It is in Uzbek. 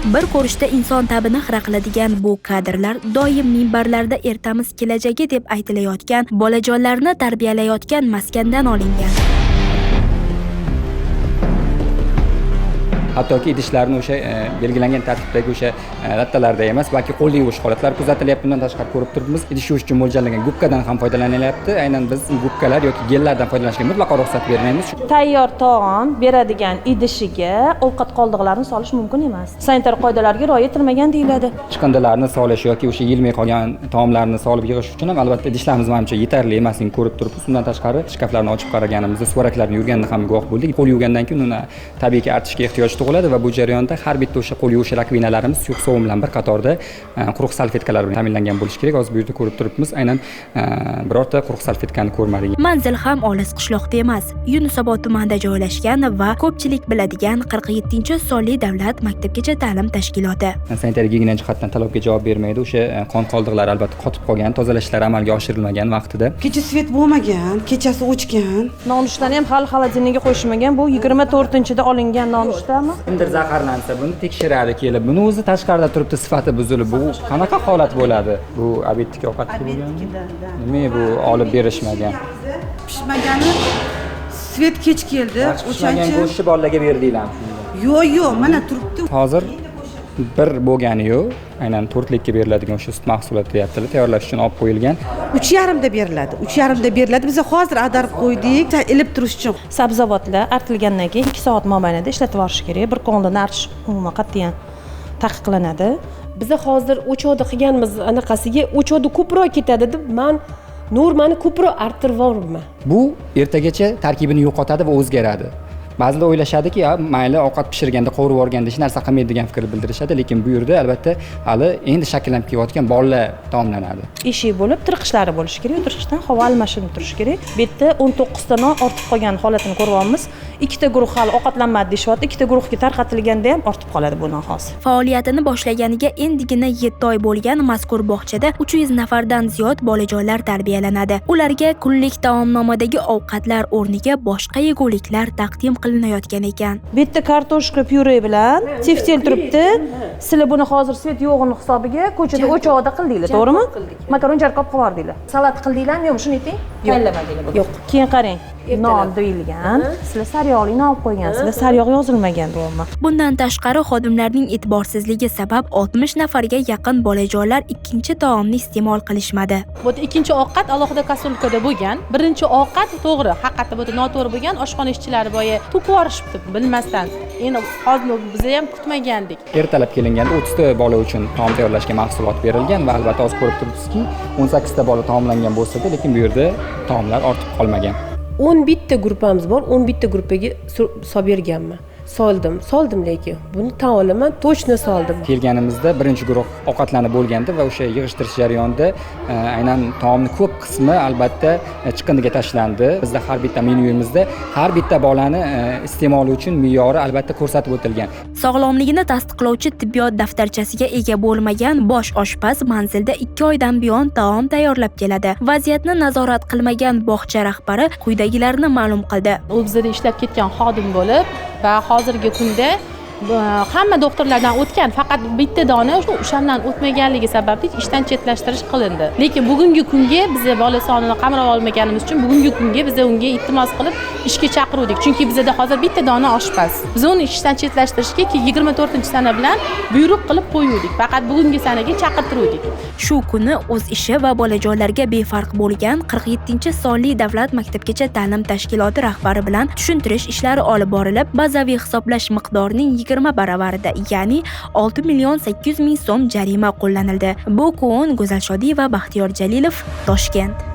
Bir ko'rishda inson ta'bini xira qiladigan bu kadrlar doim minbarlarda ertamiz kelajagi deb aytilayotgan bolajonlarni tarbiyalayotgan maskandan olingan. Hattoki idishlarni o'sha belgilangan tartibdagi o'sha lattalarda emas, balki qo'lda yuvish holatlari kuzatilyapti. Bundan tashqari ko'rib turibmiz, idish yuvish uchun mo'ljallangan gubkadan ham foydalanilyapti. Aynan biz gubkalar yoki gellardan foydalanishga mutlaqo ruxsat bermaymiz. Tayyor taom beradigan idishiga ovqat qoldiqlarini solish mumkin emas. Sanitar qoidalarga rioya etilmagan deyiladi. Chiqindilarni solish yoki o'sha yeyilmay qolgan taomlarni solib yig'ish uchun ham albatta idishlarimiz manimcha yetarli emasligini ko'rib turibmiz. Undan tashqari shkaflarni ochib qaraganimizda suvaraklarni yurganini ham guvoh bo'ldik. Qo'l yuvgandan keyin uni tabiiyki artishga ehtiyoj tug'iladi va bu jarayonda har bitta o'sha qo'l yuvish rakvinalarimiz suyuq sovun bilan bir qatorda quruq salfetkalar bilan ta'minlangan bo'lishi kerak. Hozir bu yerda ko'rib turibmiz, aynan birorta quruq salfetkani ko'rmadik. Manzil ham olis qishloqda emas, Yunusobod tumanida joylashgan va ko'pchilik biladigan 47-sonli davlat maktabgacha ta'lim tashkiloti. Sanitar gigiyena jihatdan talabga javob bermaydi. O'sha qon qoldiqlari albatta qotib qolgan, tozalashlar amalga oshirilmagan vaqtida. Kecha svet bo'lmagan, kechasi o'chgan. Nonushtani ham hali xolodilnikka qo'yishmagan. Bu 24-da olingan nonushtami? Kimdir zaharlansa buni tekshiradi kelib. Buni o'zi tashqarida turibdi, sifati buzilib. Bu qanaqa holat bo'ladi? Bu obedniki ovqatniki bo'lganmi? Nima bu olib berishmagan? Pishmagani svet kech keldi. O'shancha go'shtni bolalarga berdinglarmi? Yo'q, yo'q, mana turibdi. Hozir bir bo'lgani yo'q. Aynan 4likka beriladigan o'sha sut mahsuloti deyaptilar, tayyorlash uchun olib qo'yilgan. 3:30da beriladi. 3:30da beriladi. Biz hozir adarib qo'ydik, ilib turish uchun. Sabzavotlar artilgandan keyin 2 soat mobaynida ishlatib yuborish kerak. Bir kun oldin artish umuman qat'iyan taqiqlanadi. Biz hozir o'choqda qilganmiz anaqasiga, o'choqda ko'proq ketadi deb men normani ko'proq arttirib yuboribman. Bu ertagacha tarkibini yo'qotadi va o'zgaradi. Ba'zida o'ylashadiki, mayli ovqat pishirganda, qovurib yuborganda hech narsa qilmaydi degan fikr bildirishadi, lekin bu yerda albatta hali endi shakllanib kelayotgan bolalar taomlanadi. Eshik bo'lib, tirqishlari bo'lishi kerak, tirqishdan havo almashinib turishi kerak. Bu yerda 19 ta non ortib qolgan holatini ko'ryapmiz. 2 ta guruh hali ovqatlanmadi deyishyapti, 2 ta guruhga tarqatilganda ham ortib qoladi bu non hozir. Faoliyatini boshlaganiga endigina 7 oy bo'lgan mazkur bog'chada 300 nafardan ziyod bolajonlar tarbiyalanadi. Ularga kunlik taomnomadagi ovqatlar o'rniga boshqa yeguliklar taqdim qilinayotgan ekan. Bu yerda kartoshka pyure bilan teftel turibdi. Sizlar buni hozir svet yo'g'ini hisobiga ko'chada o'choqda qildinglar, to'g'rimi? Makaron jarkob qilib yubordinglar. Salat qildinglarmi yo'qmi? Shuni ayting. Tayinlamadinglar. Yo'q. Keyin qarang, non deyilgan. Sizlar sariyog'li non olib qo'ygansizlar, sariyog' yozilmagan to'g'rimi? Bundan tashqari xodimlarning e'tiborsizligi sabab 60 nafarga yaqin bolajonlar ikkinchi taomni iste'mol qilishmadi. Bu ikkinchi ovqat alohida kasulkada bo'lgan. Birinchi ovqat to'g'ri, haqiqatda bu noto'g'ri bo'lgan. Oshxona ishchilari boya to'kib yuborishibdi bilmasdan. Endi hozir biz ham kutmagandik. Ertalab kelinganda 30 ta bola uchun taom tayyorlashga mahsulot berilgan va albatta hozir ko'rib turibsizki, 18 ta bola taomlangan bo'lsa-da, lekin bu yerda taomlar ortib qolmagan. 11 ta gruppamiz bor, 11 ta gruppaga solib berganman. Soldim, soldim lekin buni tan olaman, to'chni soldim. Kelganimizda birinchi guruh ovqatlanib bo'lganda va o'sha yig'ishtirish jarayonida aynan taomni ko'p qismi albatta chiqindiga tashlandi. Bizda har bitta menyumizda har bitta bolani iste'moli uchun me'yori albatta ko'rsatib o'tilgan. Sog'lomligini tasdiqlovchi tibbiyot daftarchasiga ega bo'lmagan bosh oshpaz manzilda 2 oydan buyon taom tayyorlab keladi. Vaziyatni nazorat qilmagan bog'cha rahbari quyidagilarni ma'lum qildi. U bizda ishlab ketgan xodim bo'lib va hozirgi kunda hamma doktorlardan o'tgan, faqat bitta dona o'shandan o'tmaganligi sababli ishdan chetlashtirish qilindi. Lekin bugungi kunga biz bola sonini qamrab olmaganimiz uchun bugungi kunga biz unga iltimos qilib ishga chaqiruvdik. Chunki bizda hozir bitta dona oshpaz. Biz uni ishdan chetlashtirishga 24-sana bilan buyruq qilib qo'yuvdik. Faqat bugungi sanaga chaqirtiruvdik. Shu kuni o'z ishi va bolajonlarga befarq bo'lgan 47-sonli davlat maktabgacha ta'lim tashkiloti rahbari bilan tushuntirish ishlari olib borilib, bazaviy hisoblash miqdorining 20 baravarida, ya'ni 6 800 000 so'm jarima qo'llanildi. Bu kun Go'zal Shodiyeva, Baxtiyor Jalilov, Toshkent.